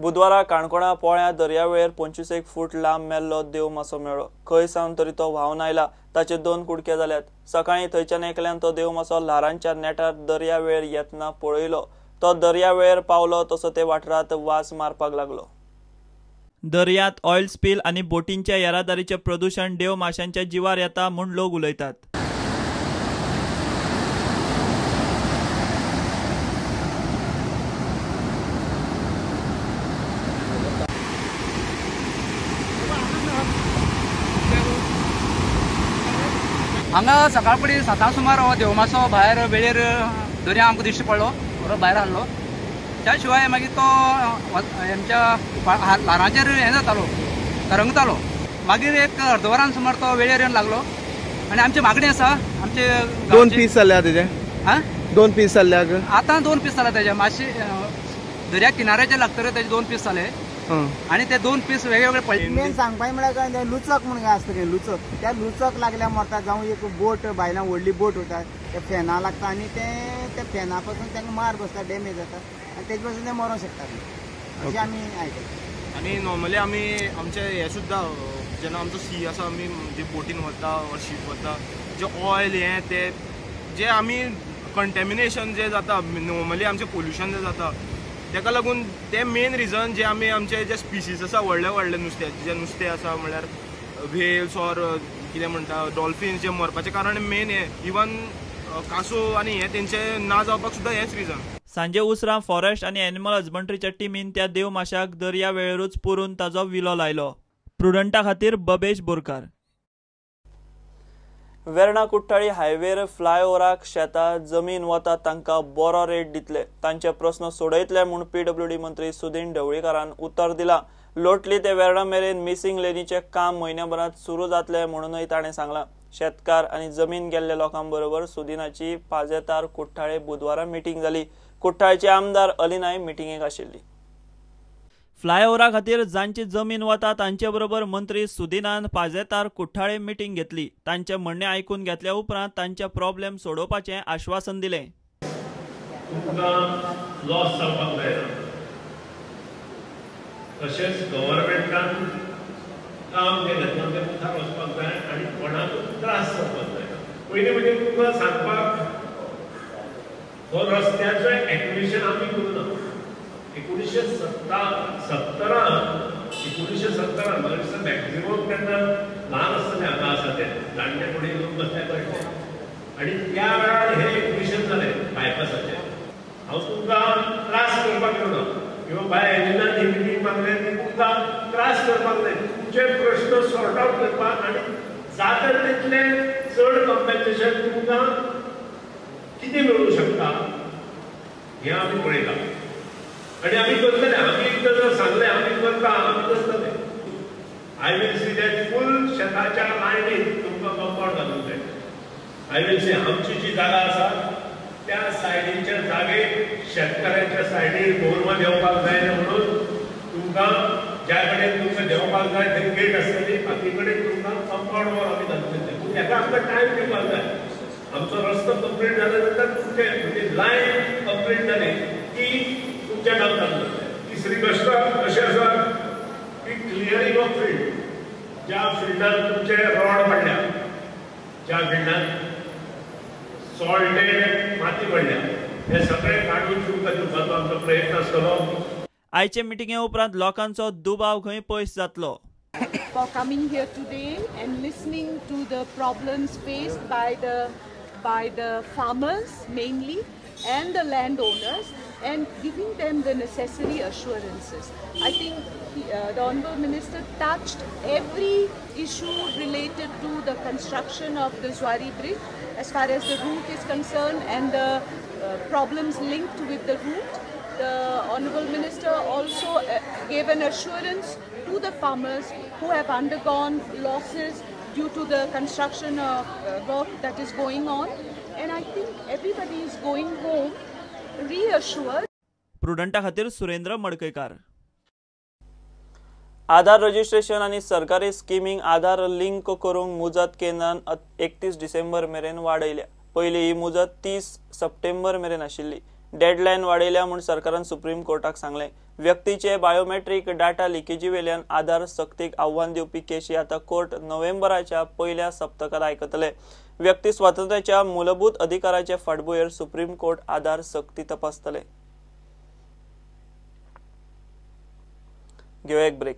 बुधवारा काणकोणा पोळ्या दर्यावेळेर 25 फूट लांब मेल्लो देव मासो मेळ्ळो. खंय सावन तरी तो व्हांवन आयला. ताचे 2 कुडके जाल्यात. सकाळीं थंयच्यान एकल्यान तो देव मासो ल्हारांच्या नेटार दर्यावेळेर येतना पळयलो. तो दर्यावेळेर पावलो तसो ते वाठारांत वास मारपाक लागलो. दर्यांत ऑयल स्पिल आनी बोटींच्या येरादारीचें प्रदूशण देव माशांच्या जिवार येता म्हूण लोक उलयतात. हांगा सकाळ फुडें 7 सुमार हो देवमासो भायर वेळेर दर्या आमकां दिश्टी पडलो, बरो भायर हाडलो. त्या शिवाय मागीर तो आमच्या ल्हारांचेर हें जातालो, तरंगतालो. मागीर एक अर्द वरान सुमार तो वेळेर येवन लागलो आनी आमची मागणी आसा, आमचे 2 पीस जाल्या तेजे. हां, 2 पीस जाल्या आतां 2 पीस जाल्या तेजे. मातशे दर्या किनाऱ्याचे लागतरे तेजे 2 पीस जाले आनी ते 2 पीस वेगवेगळे पडले. मेन सांगपाक म्हळ्यार काय, लुचक म्हणून काय आसता लुचक, त्या लुचक लागल्यार मरता. जावं एक बोट भायल्यान व्हडली बोट वता, त्या फॅना लागता आनी ते त्या फॅना पासून तांकां मार बसता, डॅमेज जाता आनी तेजे पासून ते मरोंक शकता अशें आमी आयकलां. आनी नॉर्मली आमी आमचे हे सुद्दां जेन्ना आमचो सी आसा, आमी जे बोटीन वता ऑर शीप वता, जे ऑयल हें ते जे आमी कंटेमिनेशन जे जाता, नॉर्मली आमचें पोल्युशन जे जाता, तेका लागून ते मेन रिजन जे आमी आमचे जे स्पिशीज आसा व्हडले व्हडले नुस्त्याचे, जे नुस्तें आसा म्हणल्यार व्हेल्स ऑर कितें म्हणटा डॉल्फिन्स, जे मरपाचें कारण मेन हें. इवन कांसव आनी हें तेंचें ना जावपाक सुद्दां हेंच रिजन. सांजे उसरां फॉरेस्ट आनी एनिमल हजबंड्रीच्या टिमीन त्या देव माशाक दर्या वेळेरूच पुरून ताजो विलो लायलो. प्रुडंटा खातीर बबेश बोरकार. वेर्णा कुठ्ठाळी हायवेर फ्लायओव्हराक शेतां जमीन वता तांकां बरो रेट दितले, तांचे प्रस्न सोडयतले म्हूण पीडब्ल्यूडी मंत्री सुदीन ढवळीकारान उतर दिलां. लोटली ते वेर्णा मेरेन मिसिंग लेनीचें काम म्हयन्याभरांत सुरू जातलें म्हणूनय ताणें सांगलां. शेतकार आनी जमीन गेल्ल्या लोकां बरोबर सुदिनाची पाजेतार कुठ्ठाळे बुधवारा मिटींग जाली. कुठ्ठाळचे आमदार अलिनाय मिटिंगेक आशिल्ली. फ्लायओव्हरा खातीर जांची जमीन वता तांचे बरोबर मंत्री सुदिनान पाजेतार कुठ्ठाळे मिटींग घेतली. तांचे म्हणणें आयकून घेतल्या उपरांत तांचे प्रॉब्लेम सोडोवपाचें आश्वासन दिलें. तुमकां लॉस जावपाक जायना, तशेंच गव्हर्मेंटान काम जें घेतलां तें मुखार वचपाक जाय आनी कोणाकूच त्रास जावपाक जायना. पयलीं म्हणजे तुमकां सांगपाक, हो रस्त्याचो एक्विजिशन आमी करूं ना. 1970 म्हाका दिसता मॅक्झिमम तेन्ना ल्हान आसतले हांगा आसा ते जाणटे कोणी लोक बसले कळटले. आनी त्या वेळार हें एक्विजिशन जालें बायपासाचें. हांव तुमकां त्रास करपाक येवना किंवा बाय एलिनान ही मिटींग मागले ती तुमकां त्रास करपाक जाय. तुमचे प्रश्न सॉर्ट आवट करपाक आनी जाता तितलें चड कम्पेन्सेशन तुमकां कितें मेळूंक शकता हें आमी पळयता आनी आमी करतले. आमी एकदां जर सांगलें आमी करता, आमी करतले. I will see that full शेताच्या लायनीन तुमकां कंपाउंड घालूंक जाय. I will see आमची जी जागा आसा त्या सायडीच्या जागेर शेतकारांच्या सायडीर गोरमा देंवपाक जायना म्हणून तुमकां ज्या कडेन तुमकां देंवपाक जाय थंय गेट आसतली, बाकी कडेन तुमकां कंपाउंड वॉल आमी घालून दितले. पूण हेका आमकां टायम दिवपाक जाय. आमचो रस्तो कंप्लीट जाल्या नंतर तुमचे म्हणजे लायन कंप्लीट जाली की तुमचें काम चालू जातलें. तिसरी गोश्ट अशें आसा की क्लियरींग ऑफ फिल्ड, ज्या फिल्डान तुमचे रॉड पडल्या, ज्या फिल्डान सॉल्टेड माती पडल्या, हे सगळे काडून तुमकां दिवपाचो आमचो प्रयत्न आसतलो. आयचे मिटिंगे उपरांत लोकांचो दुबाव खंय पयस जातलो. For coming here today and listening to the problems faced by the farmers mainly and the landowners and giving them the necessary assurances. I think the Honorable Minister touched every issue related to the construction of the Zuari Bridge as far as the route is concerned and the problems linked with the route. The Honorable Minister also gave an assurance to the farmers who have undergone losses due to the construction of work that is going on, and I think everybody is going home reassured. प्रुडंटा खातीर सुरेंद्र मडकयकार. आधार registration आनी सरकारी स्किमींक आधार link करूंक मुजत केंद्रान 31 डिसेंबर मेरेन वाडयल्या. पयलीं ही मुजत 30 सप्टेंबर मेरेन आशिल्ली. डेडलायन वाडयल्या म्हूण सरकारान सुप्रीम कोर्टाक सांगलें. व्यक्तीचे बायोमेट्रीक डाटा लिकेजी वेल्यान आधार सक्तीक आव्हान दिवपी केशी आतां कोर्ट नोव्हेंबराच्या पयल्या सप्तकांत आयकतले. व्यक्ती स्वातंत्र्याच्या मूलभूत अधिकाराचे फाटभुंयेर सुप्रीम कोर्ट आधार सक्ती तपासतले. घेवया एक ब्रेक.